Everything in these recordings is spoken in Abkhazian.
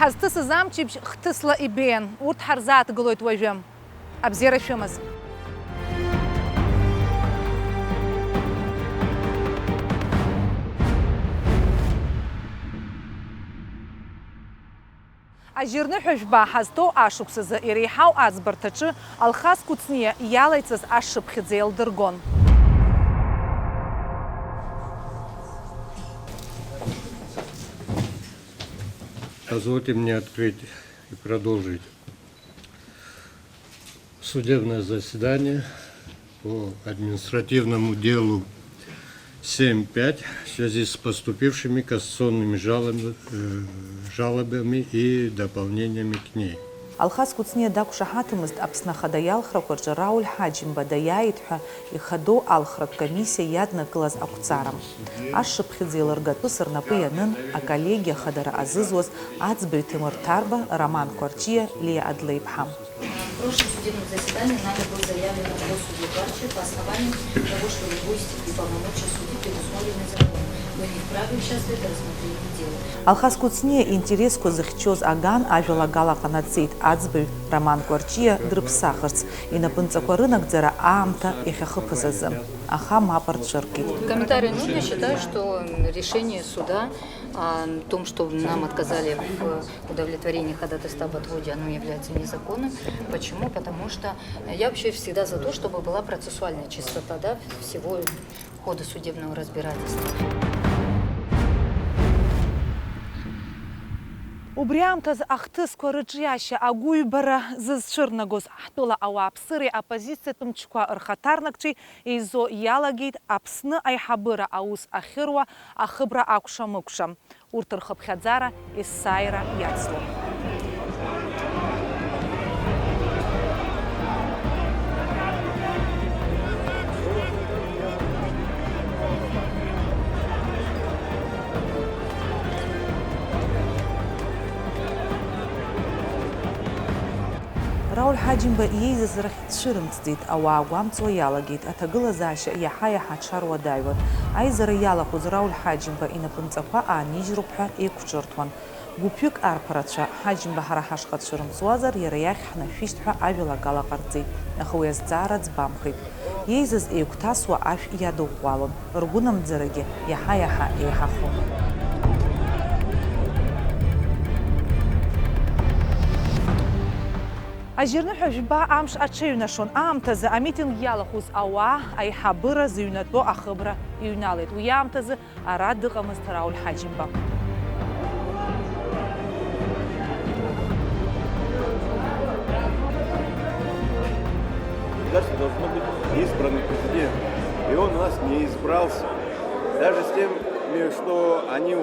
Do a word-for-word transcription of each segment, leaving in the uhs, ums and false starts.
Ҳазҭысыз амчыбжь хҭысла ибеиан, урҭ ҳарзааҭгылоит уажәы. Абзиара шәымаз. Ажьырныҳәа жәба ҳазҭоу ашықәсазы иреиҳау аӡбарҭаҿы Алхас Кәыҵниа иалаиҵаз ашшыԥхьыӡ еилдыргон. Позвольте мне открыть и продолжить судебное заседание по административному делу семь пять в связи с поступившими кассационными жалоб-, э, жалобами и дополнениями к ней. Алхас Кәыҵниа дақәшаҳаҭымызт Аԥсны Ахада иалхрақәа рҿы Рауль Ҳаџьымба даиааит ҳәа ихадоу алхратә комиссиа иаднакылаз ақәҵара. Ашшыԥхьыӡ еилыргатәыс рнапы ианын аколлегиа ахадара азызуаз аӡбаҩ Ҭемыр Ҭарба, Роман Кәарҷиа, Лиа Адлеиԥҳа. На прошлом судебном заседании нами был заявлен вопрос судьи Барчи по основанию того, что лингвистики и полномочия судьи предусмотрены законом. Вы не вправе участвовать в рассмотрении дела. Алхас Кәыҵниа интересқәа зыхьчоз аган ажәалагала ҟанаҵеит аӡбаҩ Роман Кәарҷиа дрыԥсахырц, инапынҵақәа рынагӡара аамҭа иахьахыԥаз азы. Аха мап рцәыркит. Комментарий нуль. Я считаю, что решение суда о том, что нам отказали в удовлетворении ходатайства об отводе, оно является незаконным. Почему? Потому что я вообще всегда за то, чтобы была процессуальная чистота, да, всего хода судебного разбирательства. Убри аамҭазы ахҭысқәа рыҿиашьа агәыҩбара зызцәырнагоз, ҳтәыла ауааԥсыреи аоппозициатә мчқәа рхаҭарнакцәеи еизо иалагеит Аԥсны аиҳабыра аус ахьыруа ахыбра акәша-мыкәша. Урҭ рхыԥхьаӡара есааира иацлон. Рауль Ҳаџьымба иеизаз рахь цәырымҵӡеит, ауаа гәамҵуа иалагеит, аҭагылазаашьа иаҳа-иаҳа аҽаруадаҩуан. Аизара иалахәыз Рауль Ҳаџьымба инапынҵақәа аанижьроуп ҳәа еиқәҿырҭуан. Гәыԥҩык арԥарацәа, Ҳаџьымба ҳара ҳашҟа дцәырымҵуазар, иара иахь ҳнашәышьҭ ҳәа ажәалагала ҟарҵеит, аха уи азҵаара ӡбамхеит. Иеизаз еигәҭасуа ашә иадыӷәӷәалон, ргәынамӡарагьы иаҳа-иаҳа еиҳахон. Ажьырныҳәа жәба амш аҽеиҩнашон аамҭазы амитинг иалахәыз ауаа аиҳабыра зыҩнатәоу ахыбра иҩналеит. Уи аамҭазы ара дыҟамызт Рауль Ҳаџьымба. Государство должно быть избранный президент. И он у нас не избрался. Даже с тем, что они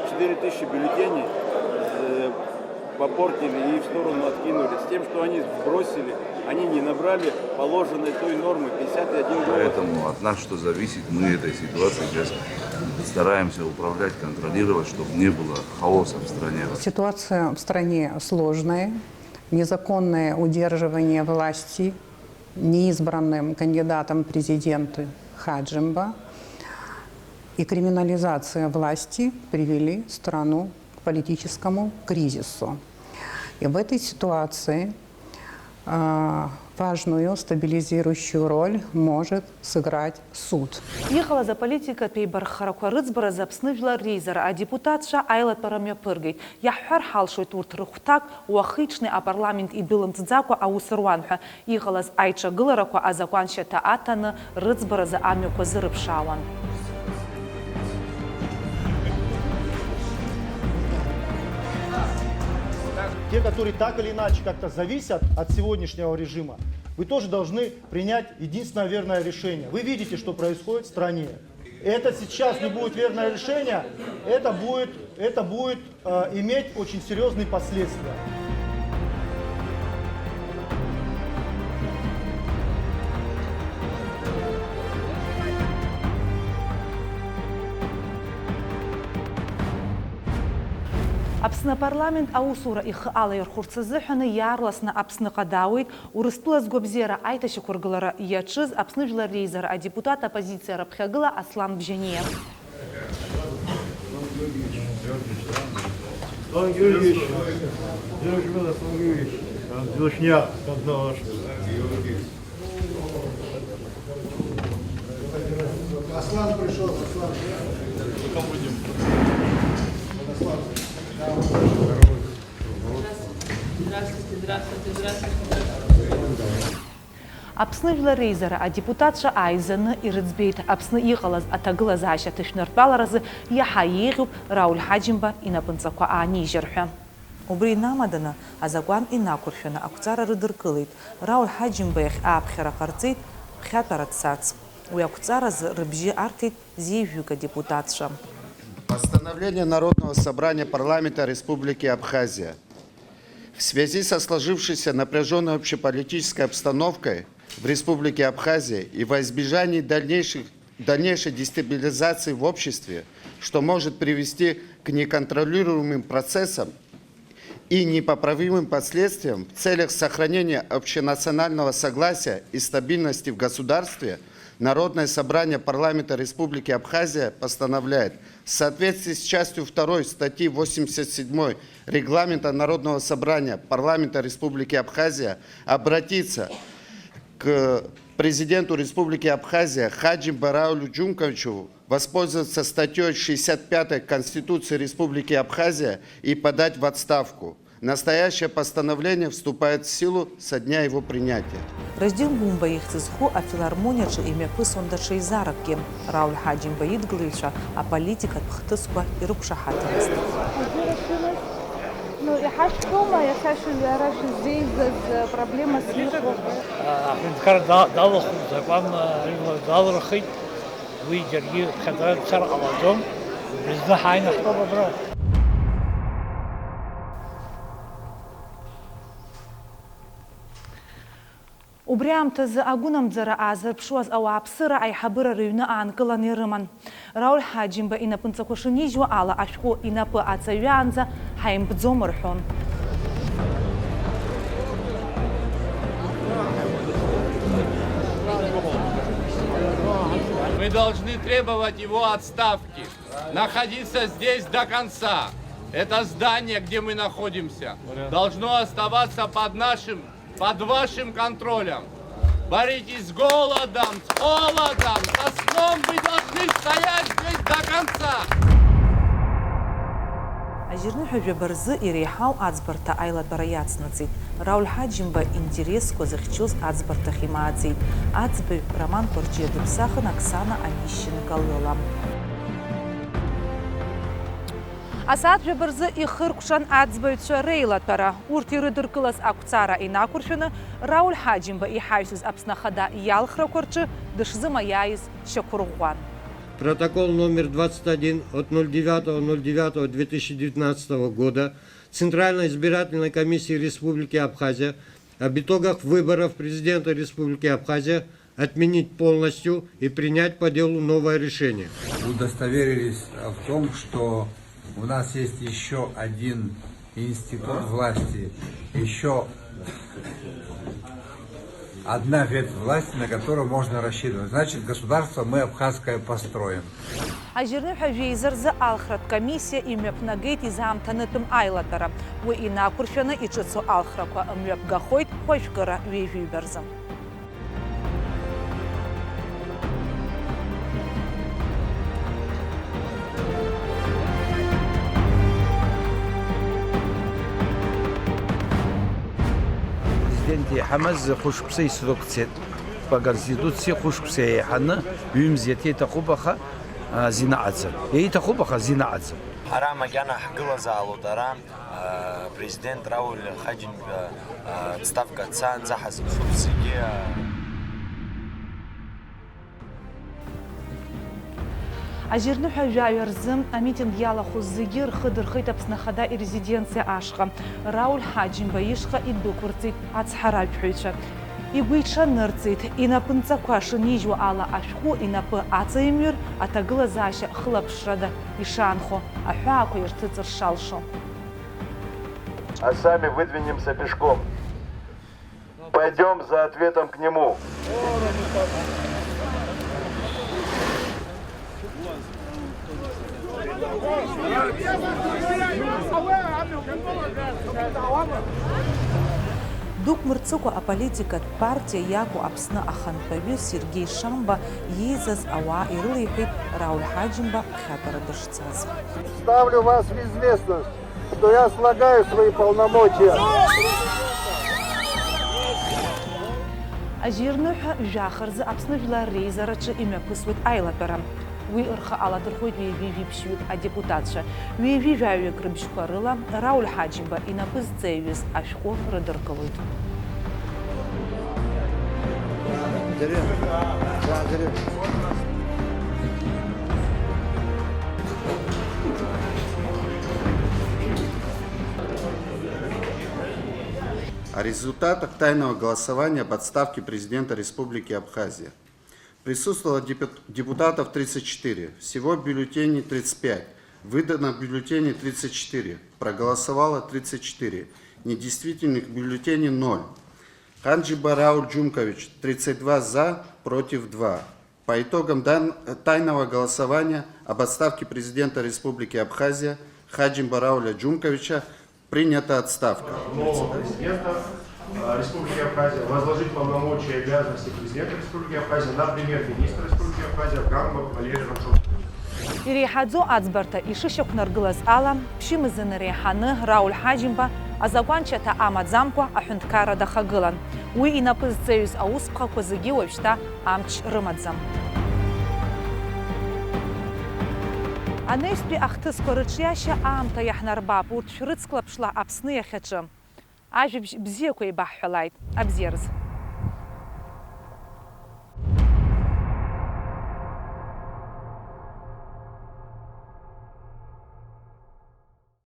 четыре тысячи бюллетеней, э, попортили и в сторону откинули. С тем, что они сбросили, они не набрали положенной той нормы, пятьдесят один голос. Поэтому от нас что зависит, мы этой ситуацией сейчас стараемся управлять, контролировать, чтобы не было хаоса в стране. Ситуация в стране сложная. Незаконное удерживание власти неизбранным кандидатом в президенты Хаджимба и криминализация власти привели страну к политическому кризису. И в этой ситуации, а, важную стабилизирующую роль может сыграть суд. Иҟалаз аполитикатә еибарххарақәа рыӡбаразы Аԥсны Жәлар реизара адепутатцәа аилатәара мҩаԥыргеит. Иаҳҳәар ҳалшоит, урҭ рыхәҭак уахи-ҽни апарламент идәылымҵӡакәа аус руан ҳәа. Иҟалаз аиҿагыларақәа азакәаншьаҭа аҭаны, рыӡбаразы амҩақәа зырыԥшаауан. Те, которые так или иначе как-то зависят от сегодняшнего режима, вы тоже должны принять единственное верное решение. Вы видите, что происходит в стране. Это сейчас не будет верное решение, это будет, это будет, э, иметь очень серьёзные последствия. Аԥсны апарламент аусура ихы алаирхәырц азыҳәаны иаарласны Аԥсныҟа даауеит Урыстәыла згәабзиара аиҭашьақәыргылара иаҿыз Аԥсны Жәлар реизара адепутат, оппозициа рыԥхьагыла Аслан Бжьаниа. Аслан Георгиевич, Георгий Милославович, Белошняк, Константин Иванович. Аслан пришел, Аслан. Здравствуйте, здравствуйте, здравствуйте, здравствуйте. Аԥсны Жәлар Реизара адепутатцәа ааизаны ирыӡбеит, Аԥсны иҟалаз аҭагылазаашьа ҭышәныртәаларазы иаҳа еиӷьуп Рауль Ҳаџьымба инапынҵақәа аанижьыр ҳәа. Убри инамаданы, азакәан инақәыршәаны ақәҵара рыдыркылеит, Рауль Ҳаџьымба иахь ааԥхьара ҟарҵеит, ԥхьатәара дцарц. Уи ақәҵаразы рыбжьы арҭеит зеижәҩык адепутатцәа. Постановление Народного собрания Парламента Республики Абхазия. В связи со сложившейся напряжённой общеполитической обстановкой в Республике Абхазия и во избежание дальнейших, дальнейшей дестабилизации в обществе, что может привести к неконтролируемым процессам и непоправимым последствиям, в целях сохранения общенационального согласия и стабильности в государстве Народное собрание Парламента Республики Абхазия постановляет в соответствии с частью второй статьи восемьдесят седьмой Регламента Народного собрания Парламента Республики Абхазия обратиться к президенту Республики Абхазия Хаджи Бараулю Джумковичу воспользоваться статьёй шестьдесят пятой Конституции Республики Абхазия и подать в отставку. Настоящее постановление вступает в силу со дня его принятия. Раздел Гәымба ихьӡ зху афилармониаҿы имҩаԥысон даҽа еизаракгьы. Рауль Ҳаџьымба идгылаҩцәа аполитикатә хҭысқәа ирықәшаҳаҭымызт. Ну, иҳашәҳәома, иахьа шәара шәыззеизаз, э, проблемас иҟоу? Аҳәынҭқар да-, далахәын, закәан, э, ҩба далырхит. Уи џьаргьы ԥхьаӡара дцар ҟалаӡом. Убри зны ҳааины ҳтәоуп абра. Убри аамҭазы агәынамӡара аазырԥшуаз ауааԥсыра аиҳабыра рыҩны аанкыланы ирыман. Рауль Ҳаџьымба инапынҵақәа шынижьуа ала ашәҟәы инапы аҵаҩаанӡа ҳаимпӡом рҳәон. Мы должны требовать его отставки. Находиться здесь до конца. Это здание, где мы находимся, должно оставаться под нашим, под вашим контролем. Боритесь с голодом, с холодом, со сном, вы должны стоять здесь до конца. Ажьырныҳәа жәаба рзы иреиҳау аӡбарҭа аилатәара иацнаҵеит. Рауль Ҳаџьымба интересқәа зыхьчоз аӡбарҭахь имааӡеит. Аӡбаҩ Роман Кәарҷиа дыԥсахын Оксана Онищенко лыла. Асааҭ жәаба рзы ихыркәшан аӡбаҩцәа реилатәара. Урҭ ирыдыркылаз ақәҵара инақәыршәаны, Рауль Ҳаџьымба иҳаҩсыз Аԥсны Ахада иалхрақәа рҿы дышзымаиааиз шьақәырӷәӷәан. Протокол номер двадцать один от ноль девятого ноль девятого две тысячи девятнадцатого года Центральной избирательной комиссии Республики Абхазия об итогах выборов президента Республики Абхазия отменить полностью и принять по делу новое решение. Удостоверились в том, что у нас есть ещё один институт власти, ещё одна ветвь власти, на которую можно рассчитывать. Значит, государство мы абхазское построим. Ажьырныҳәа жәеиза рзы алхратә комиссиа имҩаԥнагеит изаамҭанытәым аилатәара. Уи инақәыршәаны иҿыцу алхрақәа мҩаԥгахоит хәажәкыра ҩажәиба рзы. Президент иҳамаз хәышықәса исрықәцеит. По Конституции хәышықәса еиҳаны ҩымз иаҭа иҭахуп, аха, а, зинаҟаӡам. Иаиҭахуп, аха зинаҟаӡам. Ара макьана ҳгылазаалоит, ара, а, Президент Рауль Ҳаџьымба, а, отставка дцаанӡа ҳазыԥшуп зегьы, а. Ажьырныҳәа жәаҩа рзы амитинг иалахәыз зегьы рхы дырхеит Аԥсны Ахада ирезиденциа ашҟа. Рауль Ҳаџьымба ишҟа идәықәырҵеит ацҳаражәҳәаҩцәа. Игәиҽанырҵеит, инапынҵақәа шынижьуа ала ашәҟәы инапы аҵаимҩыр, аҭагылазаашьа хылаԥшрада ишаанхо, аҳәаақәа ирҭыҵыр шалшо. А сами выдвинемся пешком. Пойдём за ответом к нему. Дук мырҵыкәа аполитикатә партиа иаку Аԥсны ахантәаҩы Сергеи Шамба ииӡаз ауаа ирылеиҳәеит Рауль Ҳаџьымба ахьатәара дышцаз. Ставлю вас в известность, что я слагаю свои полномочия. Ажьирныҳәа жәаха рзы Аԥсны Жәлар Реизараҿы имҩаԥысуеит аилатәара. Уи рхы аладырхәоит ҩажәи жәиԥшьҩык адепутатцәа. Ҩажәи жәаҩык рыбжьқәа рыла Рауль Ҳаџьымба инапы зҵаҩыз ашәҟәы рыдыркылоит. О результатах тайного голосования об отставке президента Республики Абхазия. Присутствовало депут-, депутатов тридцать четыре, всего бюллетеней тридцать пять, выдано бюллетеней тридцать четыре, проголосовало тридцать четыре, недействительных бюллетеней ноль. Хаджимба Рауль Джумкович, тридцать два за, против два. По итогам дан-, тайного голосования об отставке президента Республики Абхазия Хаджимба Рауля Джумковича принята отставка. Нового президента, э, Республики Абхазия возложить полномочия и обязанности президента Республики Абхазия на премьер-министра Республики Абхазия Ганба Валерия Ромшовского. Иреиҳаӡоу аӡбарҭа ишышьақәнаргылаз ала, ԥшьымз инареиҳаны Рауль Ҳаџьымба азакәанчаҭа амаӡамкәа аҳәынҭқарра дахагылан. Уи инапы зҵаҩыз аусԥхақәа зегьы уажәшьҭа амч рымаӡам. Анаҩстәи ахҭысқәа рыҿиашьа аамҭа иаҳнарбап, урҭ шәрыцклаԥшла Аԥсны иахьаҿы. Ажәабжь бзиақәа еибаҳҳәалааит, абзиараз.